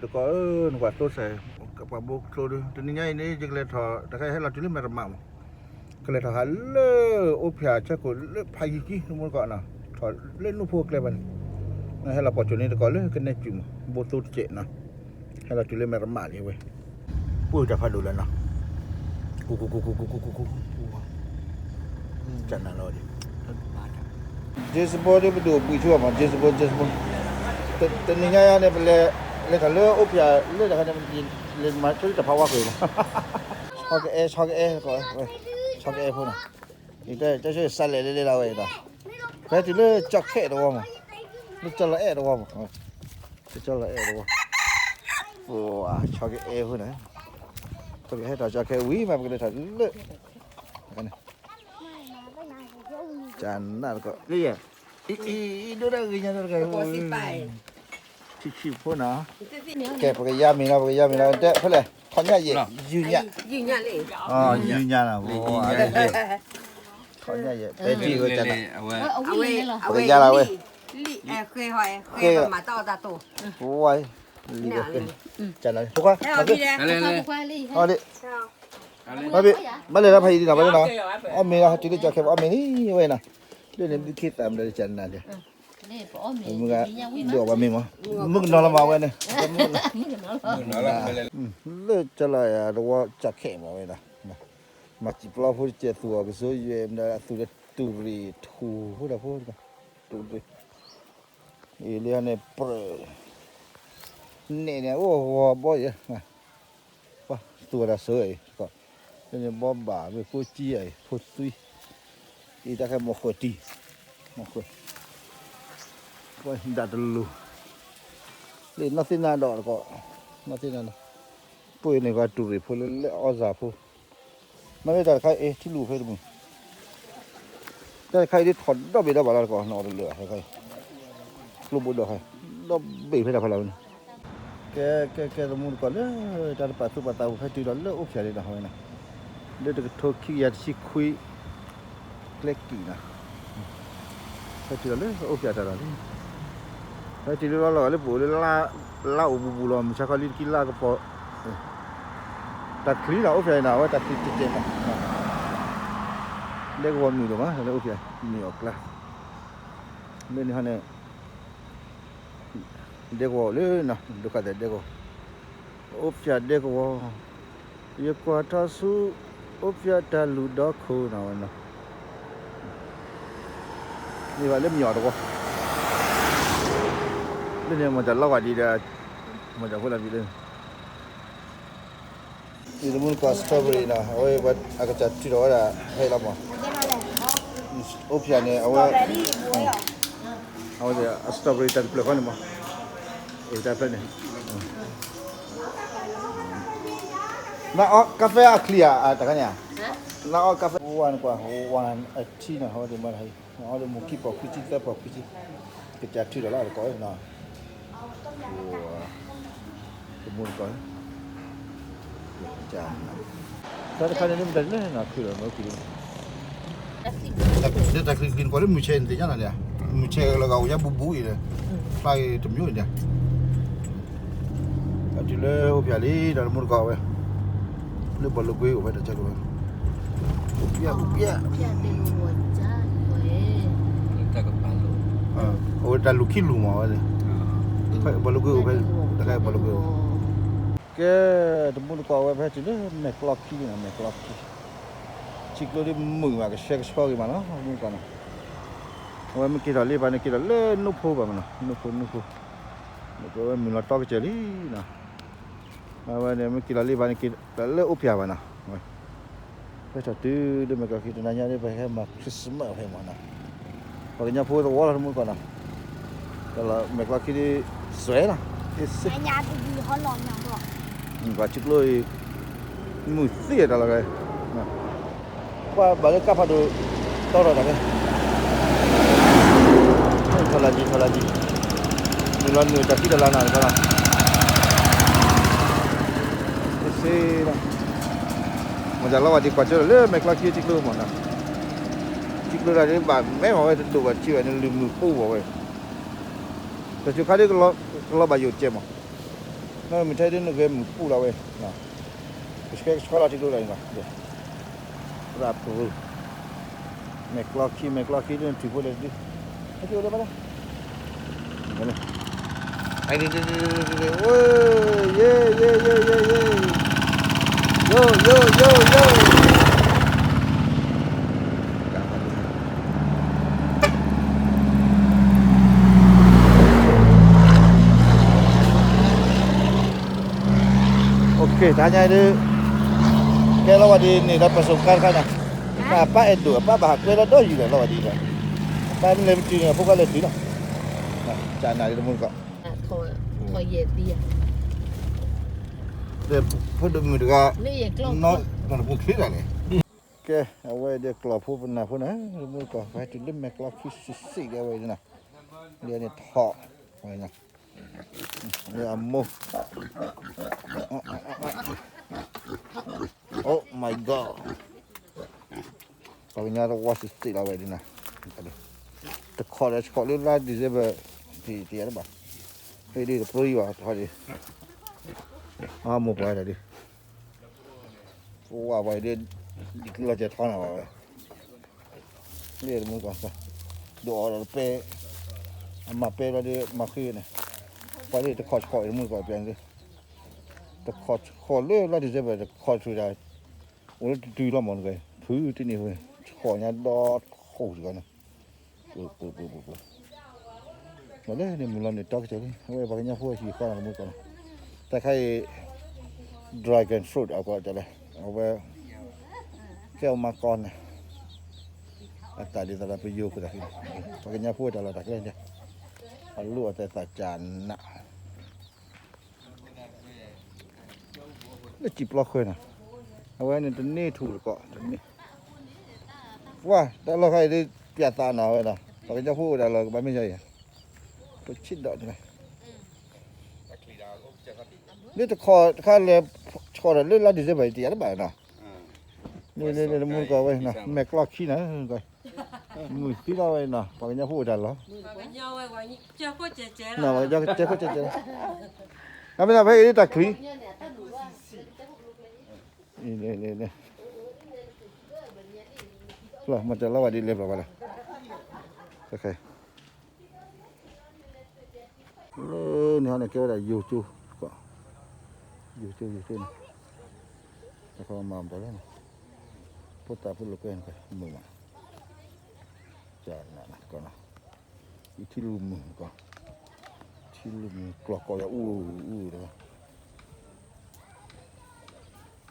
တကိးဧၢ, နကွၢ်သိစဲး, ပှၤဘိကျိဒီး တနံၤညါအံၤန့ၣ် ယကလဲၤထီၣ် တခါဟဲလီၤတုၤလၢမဲၢ်တမးမး, ကလဲၤထီၣ်ဟးလၢအိၣ်ဖျဲၣ်ဆၢခိၣ်လၢဖးယံၤကံ နမူတကိးနီၤ, ထီၣ်လၢနိၣ်ဖိအကျဲဘၣ်န့ၣ်, ဟဲလီၤပိာ်ကိၤန့ၣ်တကိးလၢကနဲၣ်စူၤမး, ဘိသိတစဲးနီၤ, ဟဲလီၤတုၤလၢမဲၢ်တမးလံဝဲ, ပှၢ်တၢ်ဖးဒိၣ်လၢနီၤ, ကူကူကူကူကူကူကူကူကူ, ကနၤလီၤဒ် James Bond ဒီးပဒိၣ်ဘှံးဆူအီၤမး, James Bond, James Bond, တနံၤညါယၤန့ၣ် ပလဲၤ လဲၤထီၣ်လၢအိၣ်ဖျဲၣ်လၢတခါန့ၣ် လဲၤမၤဆိလၢတၢ်ဖးဝါကွံာ်မး, ဆီကအဲၣ် ဆီကအဲၣ်, ဆီကအဲၣ်ဖိနီၤ, တၢ်စၢ်စးလဲၣ်လၢလၢလီၤဝဲဒီး, ဖဲတုၤလၢကၠီခဲတဝီမး, လၢကၠီလီၤအဲၣ်တဝီမး, ကၠီလီၤအဲၣ်တဝီ, ပှၤဆီကအဲၣ်ဖိန့ၣ်, ပကဟဲထီၣ်ကၠီခဲဝံၤမး ပကလဲၤထီၣ်လၢ ကနၣ်တကိး, အံၤ အံၤ အံၤ ဒိၣ်ဒၣ်ဂ့ၤညါတဂၤ, ထံဆံးဖိနီၤ, ကဲ ပကယါမံၤလီၤ ပကယါမံၤလီၤ, တဲဖဲလဲၣ် ထီၣ်ညၣ်ယဲၢ်, ယုၢ်ညၣ်, ယုၢ်ညၣ်လံ, ယုၢ်ညၣ်လီၤ, ထီၣ်ညၣ်ယဲၢ်, ပဲတံၢ်ဝဲ, ပကယါလီၤဝဲ, ဃဲ, ပှၤ, လံ, ဘၣ်လဲၤလၢဖးယံၤဒ်နီၤ ဘၣ်လဲၤနီၤ, အီၣ်မ့ၤလီၤ ဟဲတုၤလၢကၠီခဲ ပအီၣ်မ့ၤလံဝဲနီၤ, လၢန့ၣ် ဘုခ့သးမတၤလၢကနၣ်ဒီး, မုၢ်ဂၤ, ဒိၣ်ဘၣ်မ့ၢ်မး, မုၣ်ကနီၤလီၤမးဝဲန့ၣ်, လၢကၠီလီၤယၤတဝီကၠီခဲမးဝဲနီၤ, မၤစံာ်ပျီဖိတကဲးသူၣ်အီၤကစိယဲၢ်မတၤ အသူၣ်လၢတူၢ်ရ့ၣ်ထူၣ်ဖိတၢ်ဖိတၢ်, အံၤလံန့ၣ်ပြၢ, နဲၣ်န့ၣ် အိၣ်ဂီၤဘီယဲၢ်, ပှၤသူၣ်ဝဲဒၣ်စၢၤအံၤ, လၢန့ၣ်ဘီဘၣ်မ့ၢ်ဖိကံအံၤ ဖိသွံ, အံၤတၢ်ခဲမီၢ်ဃၢၤတံၢ်, မီၢ်ဃၢၤ, ပှၤဒၣ်တလူၤ, လၢနီၢ်သ့ၣ်နါဒီးတကိး, နီၢ်သ့ၣ်နါဒီး, ပှၤန့ၣ်ကတူၢ်ရ့ၣ်ဖိလၢလၢအီၣ်စၢ်ဖိ မ့ၢ်တၢ်တခါအံၤ ထံလူၤဖဲတမုာ်, တၢ်တခါအံၤဒ်ထီၣ်ဒီဘ့ၣ်ဒီဘၣ်လီၤတကိး နီၣ်တလၢာ်ဘၣ်ခဲခါအံၤ, ကျိဘိဒီးခဲ, ဒီဘ့ၣ်ဖဲတၢ်ဖးလီၤဝဲန့ၣ်, ကဲ ကဲ ကဲ သမူတကိးလၢ တၢ်တပာ်သူၣ်ပာ်သးပူၤဖဲတုၤဒီးလၢအိၣ်ဖျဲၣ်လံနီၤဝဲန့ၣ်, လၢတကထိခံကယၤတဆံခွံ ကျဲကံၣ်နီၤ, ဖဲတုၤဒီးလၢအိၣ်ဖျဲၣ်တၢ်လီၤလံ, ဖဲတုၤလၢလီၤလီၤလၢပအိၣ်လၢ လါအိၣ်ဘူးဘူးလီၤ မုၢ်ဆါခီလံတကံလါကပီၤ, တၢ်ချံနီၤ အိၣ်ဖျဲၣ်အံၤနီၤ အဝဲတၢ်ချံတဲာ်တဲာ်မး, ဒဲကဝီၤမုာ်ဒိၣ်မး လၢအိၣ်ဖျဲၣ် မ့ၢ်အီၣ်ကျါ, လၢန့ၣ်ဟီန့ၣ် ဒဲကဝီၤလၢနီၤ ဒုက္ခသည်ဒဲကဝီၤ, အိၣ်ဖျဲၣ်ဒဲကဝီၤ, ယကွၢ်ထီၣ်ဆူ အိၣ်ဖျဲၣ်တၢ်လူၢ်ဒီခိၣ်နီၤဝဲနီၤ, မ့ၢ်ဘၣ်လၢမ့ၢ်အီၣ်တဝီ, လၢန့ၣ် မ့ၢ်တၢ်လီၤဂာ်ဒ်ဒီး မ့ၢ်တၢ်ဖိလၢ်ဘံၣ်လၢ ယတမူတကိး strawberry နီၤ အဝဲ အကစၢ်ထုးထီၣ်ဝဲဒၣ် ဟဲလီၤမး, အိၣ်ဖျဲၣ်န့ၣ် အဝဲ အဝဲ strawberry တၢ်တဖျၢၣ်ဃီန့ၣ်မး, အတၢ်ဖျၢၣ်န့ၣ်, နအီ cafe အချံဧါ တခါန့ၣ်ဧါ, နအီ cafe ဝါနကွၢ် ဝါအထံနီၤ အဝဲသ့ၣ်မၤတၢ်ဟံၣ် အီဒီးမ့ၢ်ခံပီၢ်ခွံဆံသၢပီၢ်ခွံဆံ, ကစၢ်ထုးထီၣ်လၢအတကိးနီၤ တမူတကိး, တၢ်တခါန့ၣ် မ့ၢ်တၢ်လၢနၤခုၣ်လီၤ မ့ၢ်ခုၣ်လီၤ, လၢတၢ်ချံချံနကွၢ်လၢမုၢ်ဆဲးန့ၣ် သ့ၣ်ညါနၤလံဧါ, မုၢ်ဆဲးလီၤဂာ်အိၣ်ညါဘူးဘူးအံၤဒီး, ဖျါဂ့ၤတမျိုးအံၤဒီး အတုၤလၢအိၣ်ဖျဲၣ်လံ ဒီးတမူတကိးဝဲ, လၢဘီလိကွ့အိၣ်ဖဲတၢ်ဆၢကဝဲၤ, အိၣ်ပျဲၢ်အိၣ်ပျဲၢ်, အိၣ်တၢ်လူၤခံလူၤမးဝဲန့ၣ်, ဘီလိကွ့အိၣ်ဖဲ, တခါဘီလိကွ့အိၣ်, ကဲ, တမူတကိးဝဲဖဲတုၤလၢမဲာ်ကျီခံန့ၣ် မဲာ်ကျီခံ, ထံကျိဒ်မုာ်မး ကဆှဲကဆှီဂ့ၤမးနီၤ တမူတကိးနီၤ, အဝဲမ့ၢ်က့ၤထီၣ်လံဘၣ်န့ၣ် က့ၤထီၣ်လၢနိၣ်ဖိဘၣ်မးနီၤ နိၣ်ဖိ နိၣ်ဖိ, အဝဲမုာ်လီၤတီကစၢၢ်လံနီၤ, အဝဲန့ၣ် မ့ၢ်က့ၤလီၤလံဘၣ်န့ၣ် က့ၤလၢအိၣ်ဖျဲၣ်ဘၣ်နီၤ, ဖဲထီၣ်တုၤလၢမဲာ်ကျီခံတနၤညါဒ် ပဟဲမၤ Christmas ဖဲမးနီၤ, ပှၤကညီဖိသဝီလီၤ တမူတကိးနီၤ, ဒီးမဲာ်ကျီခံဒ် စွဲနီၤ, ပှၤထံကျိအံၤ မုာ်သံအတၢ်လီၤဂာ်, ပှၤဘၣ်လၢကါဖးဒိၣ် တီထီၣ်တၢ်လၢ ထီၣ်လၢဒ် ထီၣ်လၢဒ်, နုာ်လီၤနုာ်တၢ်ဖံးတၢ်လၤနၤတခီလီၤ, စ့လီၤ, မ့ၢ်တၢ်လီၤဝဲဒ်ကွၢ်စၢၤလၢမဲာ်ကျီခံထံကျိမးနီၤ, ထံကျိတၢ်ဒ်ဘၣ်မဲမးဝဲတဒိၣ်ဘၣ်ထံဝဲန့ၣ် လုၢ်မုၢ်ပူၤဘၣ်ဝဲ, တၢ်စူၤခါဒ်ကလီၤဘၣ်ယိၣ်ကဲမး, တၢ် မ့ၢ်ထဲဒ်နဂဲၤမုၢ်ပူၤလီၤဝဲ, ကဆှဲကဆှီလီၤထံကျိလီၤန့ၣ်လီၤ, သရၣ်ပရူၤ, မဲာ်ကျီခံ မဲာ်ကျီခံဒ်နထံၣ်ဖိလဲၣ်တဒု, ဟဲက့ၤအိၣ်လၢဘၣ်လီၤ, ယ ယ ယ ယ ယ ယ ယ ယ ယ တဟါညါဒ် ကဲလီၤဝဲဒ်န့ၣ်ဒီးပစိကါတခါန့ၣ်, ပၢ်အဲၣ်ဒိး အပၢ်ဘၣ်ဟးကွဲလီၤဒီးယံၤလီၤလီၤဝဲဒ်ဒီး, အပၢ်မ့ၢ်လဲၤမတုၤန့ၣ် အဖိခွါလဲၤတုၤလီၤ, ကနၤဒ်တမူတကိး, ဖိဒိၣ်မုၣ်တဂၤ, နီၢ်တပူၤချ့တၢ်လဲၣ်, ကဲ အဝဲဒ်ကျီၢ်ဖိပနၢ်ဖိန့ၣ် တမူတကိး ပဟဲတုၤလၢမဲာ်ကျီခံစံးစံးဒ်အဝဲဒ်န့ၣ်, ဒ်န့ၣ်ထီၣ်ဝဲန့ၣ် လၢအမိၢ်, Oh my God, ပှၤကညီတဝါစံးစံးလီၤဝဲဒ်န့ၣ်, တခီဒီးဆှီလၢလါ December တယၤတဘၣ်, ဖဲဒ်တပြိယံၤဘၣ် တခီဒ်, အမိၢ်ပှၤဒ် ပဝဲပှၤဒ် ဒ်ကျိၣ်စဲထီနၤဘၣ်ဝဲ, လၢတမူတကိး, ဒ်အီၤဒီးပဲ, အမၤပဲလီၤဒ်မၤဃ့န့ၣ်, ပှၤလၢတခီဆှီတမူတကိးပျဲန့ၣ်, တခီဆှီလၢလါ December တခီဆှီဒၣ်, အိၣ်လၢတတုၤလီၤမ့ၢ်နကဲ, ဖုတန့ၢ်ဝဲ, ဆှီညါဒီးခိၣ်စ့ၢ်ကီးန့ၣ် လၢန့ၣ်မုၢ်လီၤန့ၣ်တီကစၢ်လံ အဝဲပှၤကညီဖိဟံၣ်ဃီန့ၣ်မုၢ်ကီၢ်န့ၣ်, တၢ်ခါအံၤ dragon fruit အကိးတၢ်လဲၣ်, အဝဲ ကဲအီၤမၤကီၢ်န့ၣ်, အတၢ်ဒ်သိးဒီးပယိၤခိၣ်တၢ်ခံန့ၣ်, ပှၤကညီဖိတၢ်လီၢ်တၢ်ကျဲန့ၣ်, အလိၣ်အသဲးသးကၢ်နး လၢစံာ်ပျီဃၢၤန့ၣ်, အဝဲန့ၣ်တန့ၢ်ထူၣ်တကိး, တန့ၢ်, ပှၤတၢ်လီၢ်ခါအံၤဒ် ပျဲသးနီၢ်ဝဲဒီး ပှၤကညီဖိအိၣ်ဒၣ်လီၤကဘၣ်မ့ၢ်ယါအံၤ, ပဆံးဒီးန့ၣ်, လၢတခီတခါလဲၤဆှီဒီးလၢလါ December တယၤတဘၣ်နီၤ, လၢလၢလၢမုၢ်ကီၢ်ဝဲနီၤ မဲာ်ကျီခံနီၤ, မုၢ်သံလီၤဝဲနီၤ ပှၤကညီဖိအိၣ်တၢ်လီၢ်, နီၤပှၤကညီကဲခိၣ်ကဲကဲလီၤ, အမ့ၢ်နီၤဖဲအံၤတၢ်ချံ လီၤမၤတၢ်လီၤဝဲဒ်လဲၤဘျီဘၣ်လီၤ, လၢန့ၣ်ဟီန့ၣ်ကဲဝဲဒၣ်ယိၤကၠိ, ယိၤကၠိယိၤကၠိန့ၣ်, တခီမၤဘၣ်လၢန့ၣ်, ဖိသၣ်ဖိလိာ်ကွဲန့ၣ် မုာ်မး, ကနၤတကီၢ်နီၤ, ယထံလုၢ်မုာ်တကီၢ်, ထံလုၢ်မုာ်ကျီၢ်ကီၢ်ယၤအူအူအူဒီး,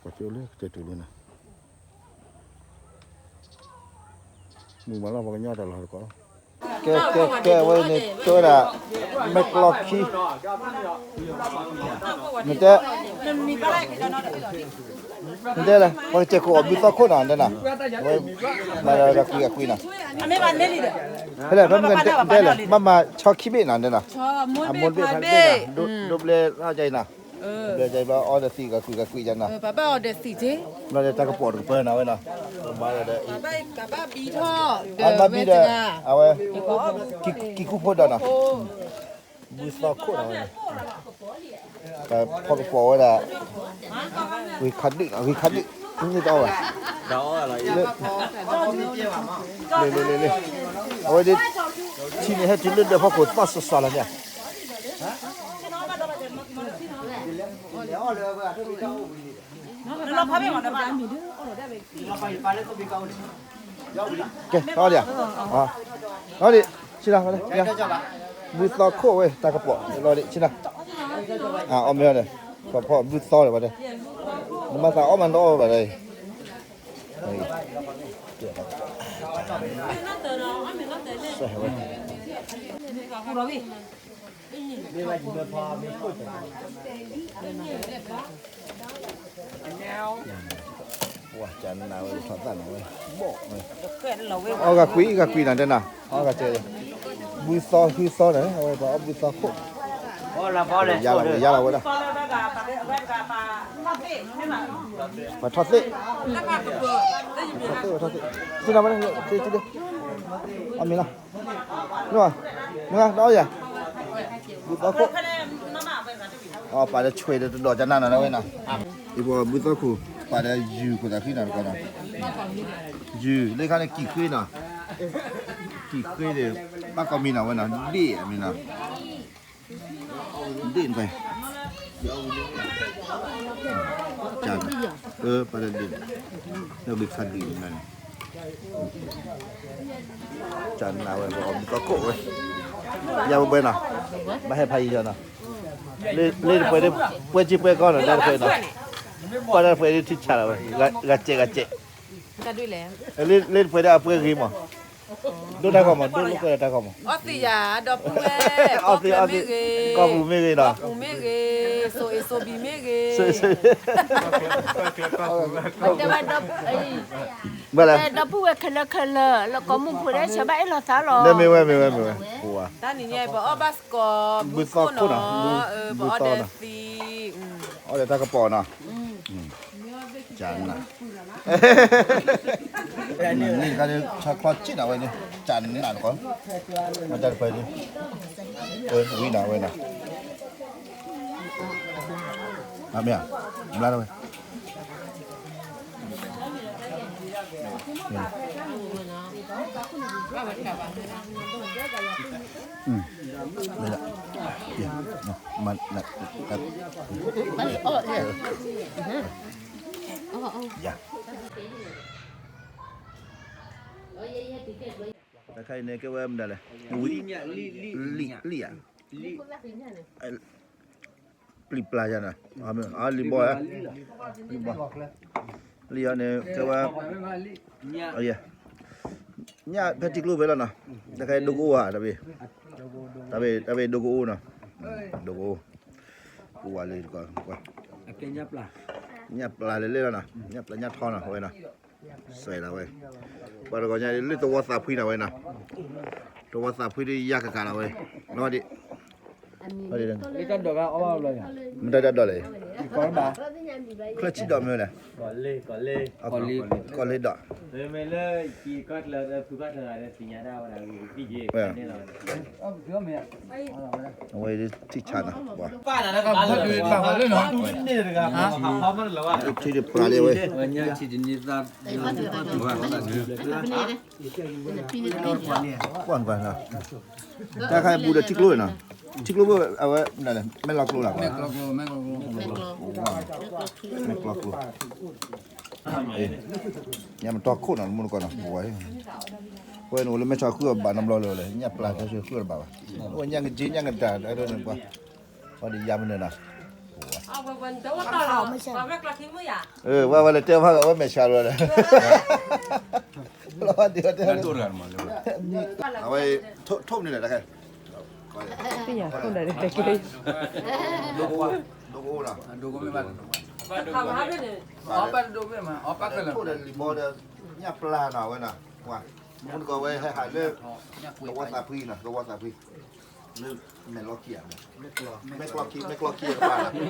ကွၢ်ကၠိလၢကစၢၢ်တူၢ်လိာ်န့ၣ် မုာ်မးလီၤ ပှၤကညီတၢ်လီၢ်တကီၢ်, ကဲကဲကဲဝဲန့ၣ် ကဲဝဲဒၣ် မဲာ်ကျီခံ, နတဲ, နတဲလဲၣ် ပှၤကစဲးခိၣ်အီၣ်ဘုသီခိၣ်နီၤ တဲနီၤ, ဝဲမၤဒီးကွံာ်အကွံာ်နီၤ, ဖဲလဲၣ် ဖဲမ့ၢ်တဲလဲၣ် ဘၣ်မၤဆီခံဘ့ၣ်နီၤ တဲနီၤ, အမိၢ်တဘ့ၣ်ဖးတဘ့ၣ်နီၤ ဒိးဘျဲၣ်လၢယၤအံၤနီၤ, ဘျဲၣ်ယၤအံၤဘျီအီဒီးသံၣ်ကကွံာ်ကကွံာ်ယၤနီၤ, ဘျီဒီးတၢ်ကပီၤတကပၤနီၤဝဲနီၤ, ဘၣ်ဒီး ဘၣ်ဘံထီၣ်ဒီးဝဲတဂၤ, အဝဲ ကံကူဖိဒီးနီၤ, ဘုသီခိၣ်နီၤဝဲန့ၣ်, ဖီကပီၤဝဲဒၣ်, ဂ့ၤခးဒုးနီၤ ဂ့ၤခးဒုး, န့ၢ်တအီၣ်ဘၣ်, လၢ, လၢလၢလၢလၢ, အဝဲဒၣ်, ထံန့ၣ်ဟဲတုၤလၢဒၢးဖီခိၣ်သီစီၤစီၤလီၤန့ၣ် ကဲ, လီၤဒံးဧါ, လီၤဒံး, ဆ့လီၤ, ဘုသီခိၣ်ဝဲ တၢ်ကပီၤ, လီၤဒံး, ဆ့လီၤ, အီၣ်မ့ၤအီၤဒီး, ဖီဖီဘုသီဒီးဘၣ်ဒီး, နမၤသးအီၣ်မးနအီၣ်ဘၣ်ဒီး, အီၣ်ဂၤကွံာ် ဂၤကွံာ်နၤတဲနၤ, အီၣ်ဂၤစဲး, ဘုသီဟုသီန့ၣ် အဝဲပှၤအီၣ်ဘုသီခိၣ်, ယါလီၤဝဲဒၣ်, ပှၤထီၣ်သ့ၣ်, ပှၤထီၣ်သ့ၣ်, ပှၤထီၣ်သ့ၣ်, သ့ၣ်နီၤဝဲဒၣ်, အီၣ်မ့ၤလီၤ, မ့ၢ်, မ့ၢ်, တအီၣ်ယၤ, ဘုသီခိၣ် အပာ်ဒီးဆွဲဒီးတဒီးကနၣ်နီၤဝဲနီၤ, အံၤပှၤဘုသီခိၣ် ပာ်ဒီးယုၢ်ခိၣ်သးဃံနီၤတကီးနီၤ, ယုၢ်လၢခါန့ၣ်ကံၣ်ဃ့နီၤ, ကံၣ်ဃ့န့ၣ် ဘၣ်ကီမံနီၤဝဲနီၤ, ဒ့ၣ်အမံနီၤ ဒ့ၣ်နပၢ်, ကၢ်, ပာ်ဒီးဒ့ၣ်, လၢဂ့ၤခါဒံးန့ၣ်, ကၢ်နးဝဲ ပှၤဘုသီခိၣ်ဝဲ, ယၤဝဲဘှဲနီၤ, ဘၣ်ဟဲဖးယံၤယီၤနီၤ, လ့တပှဲၤဒ် ပှဲၤကံပှဲၤကီနီၤ လ့တပှဲၤနီၤ, ပှၤတၢ်တပှဲၤဒ်ထံဆးလီၤဝဲ, ဂၤစဲးဂၤစဲး, လ့တပှဲၤဒ်အပှဲၤဂ့ၤမး, ဒိၣ်တၢ်ခီမး ဒိၣ်လၢကွဲးတၢ်ခီမး, အီသံးယၤ ဒီပုၢ်ဝဲၢ် ကီၢ်ပူၤမ့ၢ်ဂ့ၤ, ကီၢ်ပူၤမ့ၢ်ဂ့ၤနီၤ, ကီၢ်ပူၤမ့ၢ်ဂ့ၤ, စိၤအ့ၣ်စိၤဘံၣ်မ့ၢ်ဂ့ၤ, ဘၣ်လဲၣ်, ဒီပုၢ်ဝဲၢ်ခဲလၢာ်ခဲလၢာ် လၢကိးမုၢ်ဖိဒဲးဆၢဘၣ်အဲၣ်လီၤသးလီၤ, မ့ၢ်ဝဲ မ့ၢ်ဝဲ မ့ၢ်ဝဲ, တၢ်နံၤညါပှၤအီၣ်ဘၣ်စကီး ဘုသီခိၣ်နီၤ, ဘုသီနီၤ, အီၣ်ဒီးတၢ်ကပီၤနီၤ, ကၢ်နး န့ၣ်တခါဒီး ဆါချီစံၣ်နၤဝဲန့ၣ် ကၢ်နးတခီ, မတၢ်တပှဲၤဒ်, ဝံနၤဝဲနၤ, အမ့ၢ်, ဘျါထီၣ်ဝဲ, ယၤ တခါအံၤန့ၣ် ကဲဝဲမနုၤလဲၣ်, ဝံ, လံၣ်ဧါ, ပျံၤပျါယၤန့ၣ်, လံၣ်ဘီဧါ, လံၣ်ဘီ, လံၣ်အီၤန့ၣ် ကဲဝဲ, ညၣ်ဖဲထံကျိဖဲလီၤနီၤ, တခါအံၤဒိကအိၣ်ဧါ, တၢ်ဘ့ၣ်, တၢ်ဘ့ၣ်ဒိကအိၣ်နီၤ, ဒိကအိၣ်, ပဝါလၢတကီး, ညၣ်ပျါလဲၤလဲၣ်လီၤနီၤ, ညၣ်ပျါညၣ်ထီနီၤ အဝဲနီၤ စဲးလီၤဝဲ, ပှၤတဂီၤညါလၢသဝီသးဖှံနီၤဝဲနီၤ, သဝီသးဖှံဒ်ယါကကးလီၤဝဲ, နီၢ်ဒံး, မတၤတၢ်ဒိးလဲၣ်, ချၢဆံဒိးမ့ၢ်လဲၣ်, ကီၢ်လ့ဒိး အဝဲထံဆါနီၤ, ထံတပျၢ်လံဝဲ, တၢ်ခါအံၤဘူးဒီးထံကျိနီၤ, ထံကျိဘိအဝဲ, မဲၢ်လီၤကျိလီၤ, မဲၢ်ကျီကျိ, ညၣ်မတီခိၣ်နီၤ မုၢ်တကီနီၤ, ပဝဲ, ပဝဲန့ၣ်အိၣ်လၢမဲၢ်ဆီဃုအီၤဘၣ်နီတဘျီလၢၤလဲၣ်, ညၣ်ပျါတၢ်ဆၢဃုအီၤတဘၣ်ဘၣ်, အိၣ်ညၣ်ကက့ညၣ်ကတၢၢ်, ပှၤဒီးယါမနုၤနီၤ, ဝဲဝဲလဲၤတဲဘၣ်ဂၤဝဲမဲာ်ဆှးလီၤဒီး, လီၤဘၣ်ဒံးဝဲတဲ, အဝဲ, ထိၣ်မနုၤလဲၣ်တခါ, ပယၤခိၣ်ဒီးတက့ၢ်, ဒိကအိၣ်နီၤ, ထိၣ်ဒီးလံၣ်ဘီဒီး, ညၣ်ပျါနီၤဝဲနီၤ, မုၢ်တကီဝဲဟဲဟးလၢ, သဝီသးဖှံနီၤ သဝီသးဖှံ, လၢမဲာ်လီၢ်ခံဧါ, မဲာ်ကျီခံ မဲာ်ကျီခံတပၤနီၤ,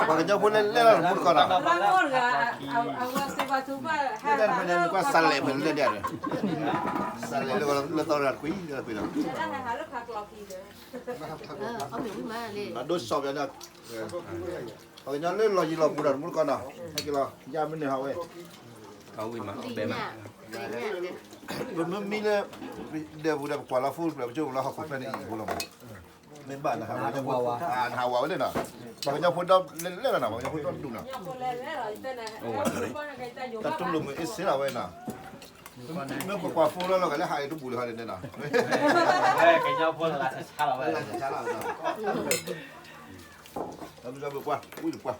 ပှၤကညီဖိလဲၣ်လဲၣ်လီၤ မုၢ်တကီနီၤ, လဲၣ်တဖဲန့ၣ်နကွၢ်စးလဲၣ်ဖဲလဲၣ်ဒၣ်, စးလဲၣ်လၢလၢသီရၤကွံာ်လၢကွံာ်နီၤ, ဘၣ်ဒိစီၣ်ဘၣ်န့ၣ်, ပှၤကညီလၢလီၤယံၤလီၤဘူးဒီးမုၢ်တကီနီၤ, ဟဲက့ၤလီၤ ယါမနုၤဟးဝဲ, ပမ့မံလၢ, ဒဲပူၤဒီးပကွၢ်လီၤ phone ပျဲၢ်ပကၠိလၢဟီၣ်ခိၣ်ဖဲန့ၣ်အံၤဖိလီၤမး, မ့ၢ်ဘၣ်နဟးဝဲ, နဟးဝးဝဲလဲၣ်နီၤ, ပှၤကညီဖိဒီလဲၣ်လဲၣ်လီၤနီၤ ပှၤကညီဖိဒီဒူၣ်နီၤ, တၢ်တူၢ်လိာ်မုာ်အ့ၣ်စ့လီၤဝဲနီၤ, မ့ၢ်ပကွၢ် phone လီၤလီၤဂာ်လၢဟးအံၤတဘူးလၢဟီဒ်န့ၣ်နီၤ, ကညီဖိလၢဆါဆါလီၤဝဲ, ဆါဆါလီၤဝဲ, ပှၤ, ဝံၣ်တပှၢ်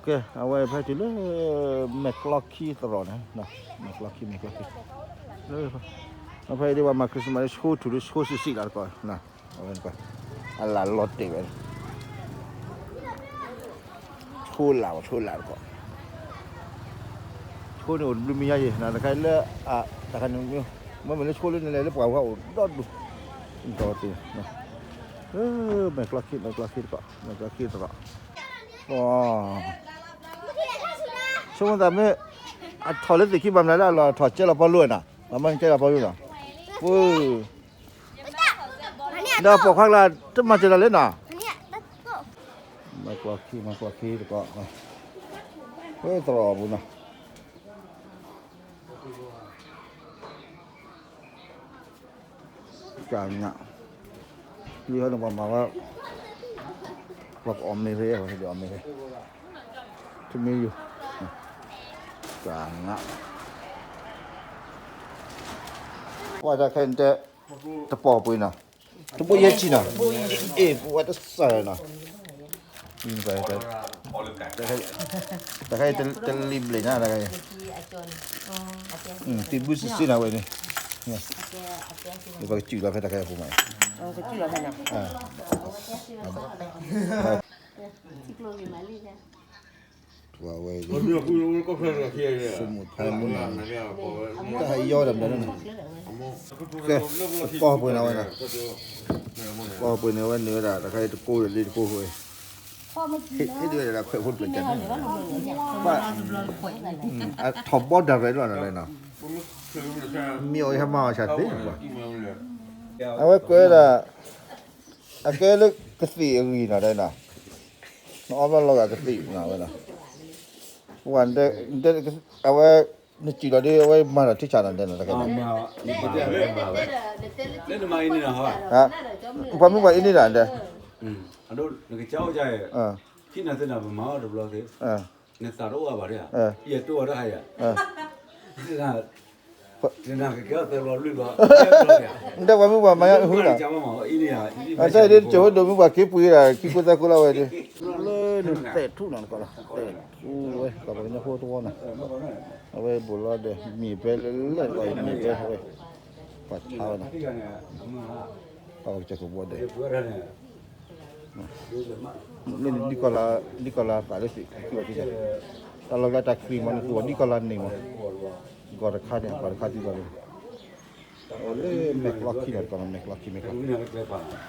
ကဲ အဝဲဖဲတုၤလၢ မဲာ်ကျီခံသရိာ်န့ၣ်, မဲာ်ကျီခံ မဲာ်ကျီခံ, လၢ, အဖဲအံၤဒ်ပှၤမၤ Christmas လၢဆိထူၣ်လၢဆိဆံးဆံးလီၤတကီၢ်, အဝဲ, အလၢလီၤတဲာ်ဝဲ, ဆိလၢ ဆိလၢတကီၢ်, ဆိန့ၣ်အိၣ်တဘျုးမံၤညါယဲၢ် နတခါလၢ, တခါန့ၣ်, မ့မ့ၢ်လၢဆိလၢနလဲၤလၢပှၤဝဲအိၣ်ဒီဒူၣ်, ဒီတ့ၢ် မဲာ်ကျီခံ မဲာ်ကျီခံတကီၢ် မဲာ်ကျီခံသရိာ်, ဆိမိၣ်သးမ့ၢ်, အထီၣ်လၢသ့ၣ်ခံဘၣ်မနုၤလၢအလီၤထီၣ်ကဲလီၤပီလိၣ်နီၤ, မၤမ့ၢ်ကဲလီၤပီလိၣ်နီၤ, ပှၤ, ဒီးပိာ်ခွါကျါ တမၤစၢၤတၢ်လဲၣ်နီၤ, မၤကွၢ်ခံ မၤကွၢ်ခံတကီး, ဝဲသရိာ်ပူၤနီၤ, ကနၣ်, လံဟီန့ၣ်ပှၤမၤဝဲ, ပှၤကအီၣ်မ့ၤဖဲ ပှၤအီၣ်မ့ၤဖဲ, ထမ့ၢ်ယိၤ, ကနၣ်, ပှၤတၢ်ခဲအံၤတဲ, တပိာ်ပှ့ၤနီၤ, တဘိယဲၢ်ဆံနီၤ, အ့ၣ် ပဝဲတစၢ်နီၤ, တခါအံၤတလံၤဘျ့ၣ်ညါတခါအံၤ, တံဘုစံးစ့နီၤဝဲန့ၣ်, ပကစူၢ်လီၤဖဲတခါအံၤအပူၤမး, ဝဲ, ဆိကမိၣ်ဖးမုၢ်နၤ, တၢ်ဟးယီဒီးမနုၤန့ၣ်, ကဲ, တပိာ်ပှ့ၤနီၤဝဲနီၤ, တပိာ်ပှ့ၤန့ၣ်ဝဲန့ၣ်ဝဲဒၣ် တခါအံၤတကိးဒီးလံတကိးဃိ, ဟ့ၣ်ဒ်ဝဲဒၣ်ခွဲးဖိတဖျၢၣ်ကၢ်န့ၣ်, ဘၣ်, ထီၣ်ဘီဒၣ်ရဲၣ်လီၤနီၤ, မ့ၢ်အီၤဟဲမၤအီၤဆၣ်သ့ၣ်, အဝဲကွဲးဒၣ်, အကဲလၢကသံၣ်အဂံၢ်နီၤဒဲးနီၤ, နအီၣ်ဘၣ်လီၤဂာ်ကသံၣ်နီၤဝဲနီၤ, ပှၤ, အဝဲ, နစံၣ်လီၤဒ်အဝဲမၤဒီးထံဆၣ်နီၤဒဲးနီၤ, ပှၤမ့ၢ်ပှၤအံၤန့ၣ်ဒၣ်ဒဲး, နကစၢ်အိၣ်ယၤ, ခံနၤသ့ၣ်နၤပမၤအီၤတဘျီသ့ၣ်, နသးတအိၣ်အါဘၣ်ဒဲး, ယတိၢ်အီၤတဟါယၤ, နကကဲအီၤသၢဘျီလွံၢ်ဘျီ, နတဲပှၤမ့ၢ်ပှၤမၤညါအဟုနီၤ, အတၢ်အံၤဒ်တစိၤဝဲဒိးမ့ၢ်ပှၤက့ၤပှ့ၤဒၣ်ခံခိၣ်သၢခိၣ်လီၤဝဲဒၣ်, လၢနသဲးထူၣ်နီၤတကီးလီၤ, သဲးထူၣ်ဝဲ ပှၤကညီဖိတဝီနီၤ, အဝဲဘူးလီၤဒီး မ့ၢ်ပဲလၢလဲၣ်တကီးအံၤ မ့ၢ်ပဲဝဲ, ပှၤဆါဝဲနီၤ, ပှၤကစၢၢ်ခိၣ်ဘီဒဲး လၢနဒံကီၢ်လၢ, ဒံကီၢ်လၢအသးလၢသ့ၣ်ခံဘၣ်ခံဆၢ, တၢ်လီၢ်ကျါတၢ်ချံမး နသူၣ်ဝဲဒံကီၢ်လၢန့ၣ်မး, ဂီၤတခါန့ၣ် ဂီၤတခါသံဂီၤန့ၣ်, အိၣ်လၢမဲာ်ကျီခံလီၤတကီၢ်နီၤ, မဲာ်ကျီခံ မဲာ်ကျီခံ,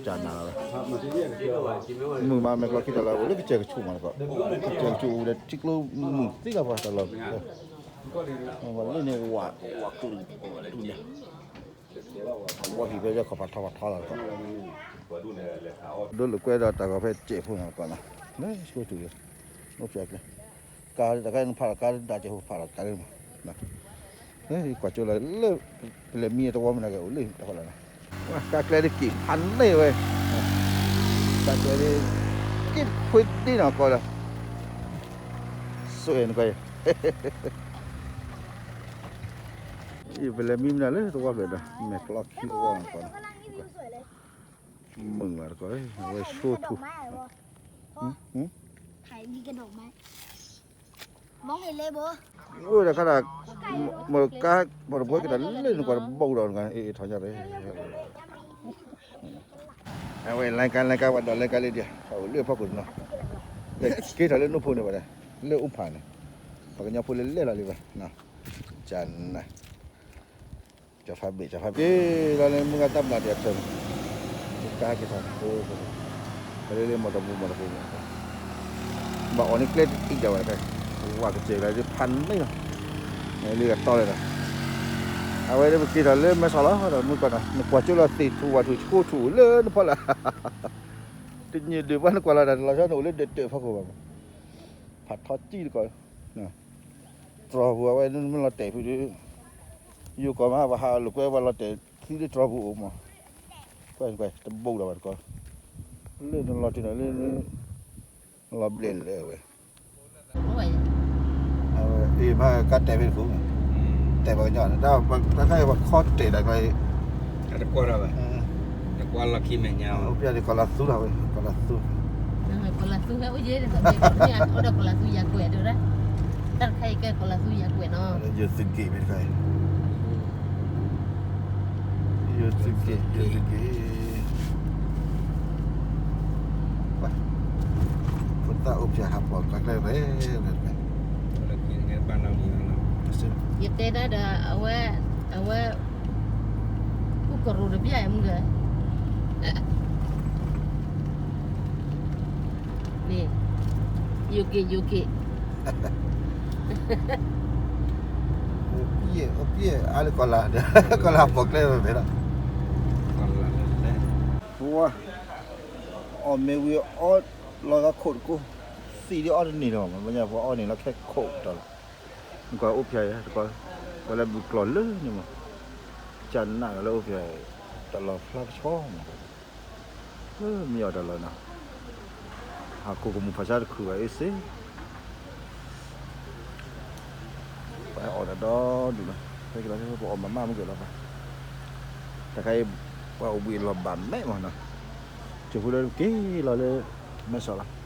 ကနၣ်ဝဲ, မုာ်မးမဲာ်ကျီခံတၢ်လီၢ် အိၣ်လၢကစၢၢ်ကဆူၣ်မးတကီၢ်, ကစၢၢ်ကဆူၣ်အိၣ်ဒီးထံကျိမုာ်သံလီၤပှၤတၢ်လီၢ်, လၢန့ၣ်ဝး, ဝးကျုး, ဝးဟံၣ်ဖဲလၢခီၣ်ဖးထီဖးထီလီၤတကီၢ်, ဒိလၢကွဲဒီးတၢ်ဂီၤဖဲစဲးဖိနီၤတကီၢ်နီၤ, လၢဆိကမိၣ်, အိၣ်ဖျဲၣ်ကျဲ, ကါတခါနဖးလီၤကါဒၣ်ကဲးဖိဖးလီၤကါလၢမး, ကွၢ်ကၠိလီၤလၢ, ပလဲၤမံတဝီမနုၤကဲအိၣ်လၢတၢ်ဖီလာ်နီၤ, ကါကျဲဒ်က့ၤဖးန့ၢ်ဝဲ, ကါကျဲဒ်, က့ၤခွ့ဒ်နီၤကီးလီၤ, ဆိၣ်အဲၣ်နကီး, ပလဲၤမံမနုၤလၢတဝီဖျၢၣ်ဒီး မဲာ်ကျီခံတဝီနီၤကီး, မုာ်မးတကီၢ်, အဝဲဆိထူ, အိၣ်ဒီးခါဒၣ်, မ့ၢ်ကါ, မ့ၢ်တဘှီက့ၤတၢ်လၢနကွၢ်တဘီကဒီးနကါ, အ့ၣ်ထီၣ်ညါရဲၣ်, အဝဲလဲၤကါလဲၤကါဝဲဒီးလဲၤကါလံဒံး, အအိၣ်လၢအဖီခိၣ်နီၤ, က့ၤထီၣ်လၢနိဖိန့ၣ်ဘၣ်ဒီး, လၢအိၣ်ဖးန့ၣ်, ပှၤကညီဖိလၢလဲၣ်လီၤလံဘၣ်, ကနၣ် ကၠီၤဖးဘ့ၣ် ကၠီၤဖးဘ့ၣ်လီၤန့ၣ် မုၢ်ဂၤတၢ်မျၢ်တယၤထၢၣ်န့ၣ်, ကါက့ၤထီၣ်န့ၣ်, ကလၢလၢမီၢ်တပူၤမီၢ်တပူၤမီၢ်, ဘၣ်အီၤန့ၣ်ကျဲတအံၤဒၣ်ဝဲတခါ, ဝးကစၢၢ်ကလါဒ်ဖးန့ၢ်လီၤ, လၢကတီၢ်လဲၣ်ဒီး, အဝဲဒၣ်ပက့ၤထီၣ်လၢမဲဆီးလီၤဒီး မုၢ်ကီၢ်နီၤ နကွၢ်ကၠိလီၤသ့ၣ်ထူဝၣ်ထူဆိထူလၢနဖီလာ်, တညိၣ်ဒုးဘၣ်နကွၢ်လီၤတၢ်တလီၤဆီန့ၣ် အိၣ်လၢဒၢးတၢးဖီခိၣ်ဘၣ်မး, ဖးထီကံၢ်တကီၢ် တြီၤပူၤအဝဲမ့ၢ်လီၤတဲာ်ဖုဒုး, ယိၤကီၢ်မး ပှၤဟးလိာ်ကွဲပှၤလီၤတဲာ်သံလၢတြီၤပူၤအိၣ်မး, ကွၢ်ကွၢ် တဘိးဒီးဘၣ်တကီၢ်, လၢနလီၤတံၢ်နီၤလၢ, လီၤဘျဲၣ်လၢဝဲ, အ့ၣ်မးကါတဲာ်ဖဲတခိၣ်, တဲာ်ပှၤကညီန့ၣ် တၢ်ခါအံၤပှၤခီတဲာ်တၢ်ကျါအံၤ, တကွၢ်ထီၣ်ဘၣ်, တကွၢ်လီၢ်ခံမဲာ်ညါ, အိၣ်ဖျဲၣ်န့ၣ်ကီၤလၤသူထီၣ်ဝဲ ကီၤလၤသူ ကီၤလၤသူဟဲအိၣ်ယဲၢ်န့ၣ်, အိၣ်ဒီးကီၤလၤသူယၤကွဲးဒိၣ်ဒၣ်, တၢ်တခါအံၤကဲကီၤလၤသူယၤကွဲးနီၤ, ယိၤသုးက့ၣ်မ့ၢ်တခါအံၤ, ယိၤသုးက့ၣ် ယိၤသုးက့ၣ်, ဖိသၣ်အိၣ်ဖျဲၣ်ဟးပိာ်ကါကျဲရဲၣ်, ယတဲဒၣ်ဒီး အဝဲ, အဝဲ, ကူကရိၣ်တဘျီမုၢ်ဂၤ, န့ၣ်, ယိၤက့ၤ ယိၤက့ၤ အိၣ်ပှဲၤ အိၣ်ပှဲၤ အါလၢကီၢ်လၤ, ကီၢ်လၤပိာ်ကျဲမ့ၢ်ဒီး, ပှၤ အီၣ်မ့ၤဝံၤအီၣ်လီၤဂာ်ခိၣ်တကိး, သံဒ်အီၣ်တန့ၢ်လီၤ, မ့ၢ်ညါပှၤအီၣ်န့ၣ်လီၤခဲခိၣ်တလီၤ, ကွၢ်အိၣ်ဖျါယဲ, ပှၤလၢဘုၣ်ကျီၢ်လၢန့ၣ်မး, ကနၣ်လၢအိၣ်ဖျါ, တလီၤဖျါကဆှီမး, မ့ၢ်အီၣ်တၢ်လီၤနီၤ, ဟးခိၣ်ကမူၣ်ဖးဆါတခုဘၣ်အ့စ့ ပှၤအီၣ်တၢ်ဒီဒူၣ်လီၤ, ဖဲကလီၤပအီၣ်မးမးမ့ၢ်ကလီၤပှၤ, တခါအံၤ ပှၤအိၣ်ဘှံးလီၤဘၣ်မဲာ်မးနီၤ, ကၠိဖိလၢက့ၤလီၤလၢ မဲာ်စီၤလီၤ,